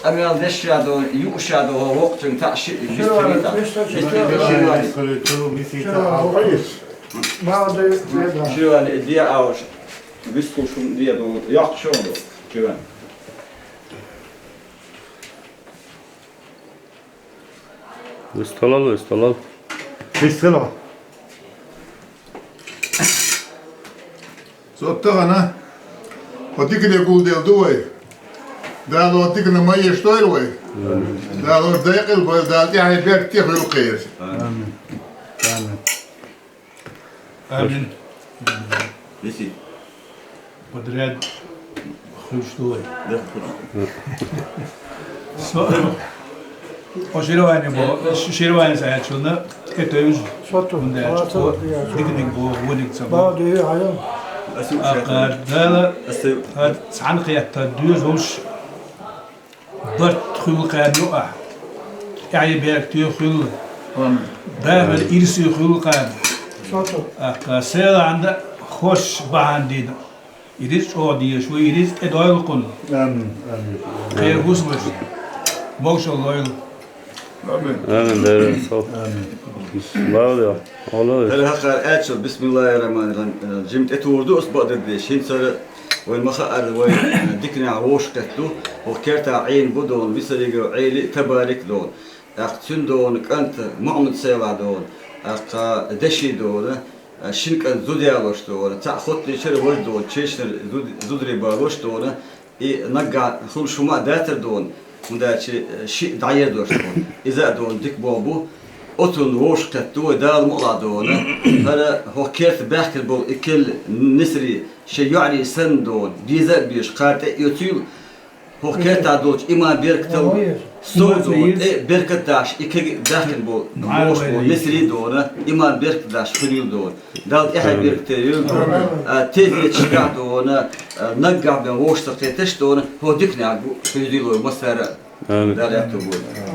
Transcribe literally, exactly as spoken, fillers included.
Амал деш ша ду, юуш ша ду, хӀокху воккхачуьнга таӀ ши, вистхилийта. Вистхилийта. Вистхилийта. Ширвани, Ширвани, де ауш. Вистхуш хӀума де ду, йоккхуш хӀума ду. Ширвани. Вистхилал, вистхилал. Вистхилал. Со тахана, хӀо дикане гулделла ду вай. Дала хӀо дикане ма еш дойла вай. Дала хӀо декъала бойла, Дала тӀаьхье беркате хуьлу кхераш. Амин. Амин. Амин. Виси. Подряд хуьлуш ду вай. Со, о, Ширвани бо, Ширвани саьчунна, тӀе тевжа. Со ту. ХӀунда аьлча, диканиг бо, вониг ца бо. Аса а, Дала, а, цхьаьна кхетта доьзалш, барт хуьлу кхаьна ю ахь. ТӀаьхье беркате хуьлу. Амин. Баьхар ирсе хуьлу кхаьна. Со ту. А, селхана хош бахьана дина. И рицкъ чӀогӀа дезаш ву, и рицкъ тӀедойла кхунна. Амин, амин. Кхера хӀусамаш. Могушалла лойла. Амин. Амин, Дела, со. Амин. Лав де, олу. ХӀара хӀокхара аьлча, бисмиллахӀир-рахьманир-рахьим, жима тӀетухур ду ас бакъдерг деш. ХӀинца хӀара вайн ма хаара, вай диканехь вовшахкхетта ду, хӀокху кертахь Ӏийна бу дона, Висаригов Ӏели а, Табарик а дона. ТӀаккха цуьнан дона кӀант Мухьаммад-Селахь дона, тӀаккха деши дона, шина кӀант зуда ялош дона, цхьаъ хоттуьйтуш вара дона, чечанера зуд-, зударий балош дона, и наггахь хуьлуш хӀума а дацара дона, хӀунда аьлча шиъ дӀаерзош дона. Иза а дона дика болх бу, оцунна вовшахкхетта ду вай, Дала мукъалахь дона. ХӀара хӀокху керта баьхкина болу и керла несарий шайн йоӀарий санна дона, беза а безаш, кхара тӀе а оьцийла, хӀокху кертахь долчу иман-беркатал сов дона, тӀе а беркат а даш, и кегий а баьхкина болу, вовшах болу несарий а дона, иман-беркат а даш хуьлийла дона. Дала тӀаьхье беркате йойла дона, а, тезеташкахь дона, а, наггахь бен вовшах ца кхеташ дона, хӀокху диканехь бу, хуьйзийла вай массара а. Амин. Дала аьтту бойла.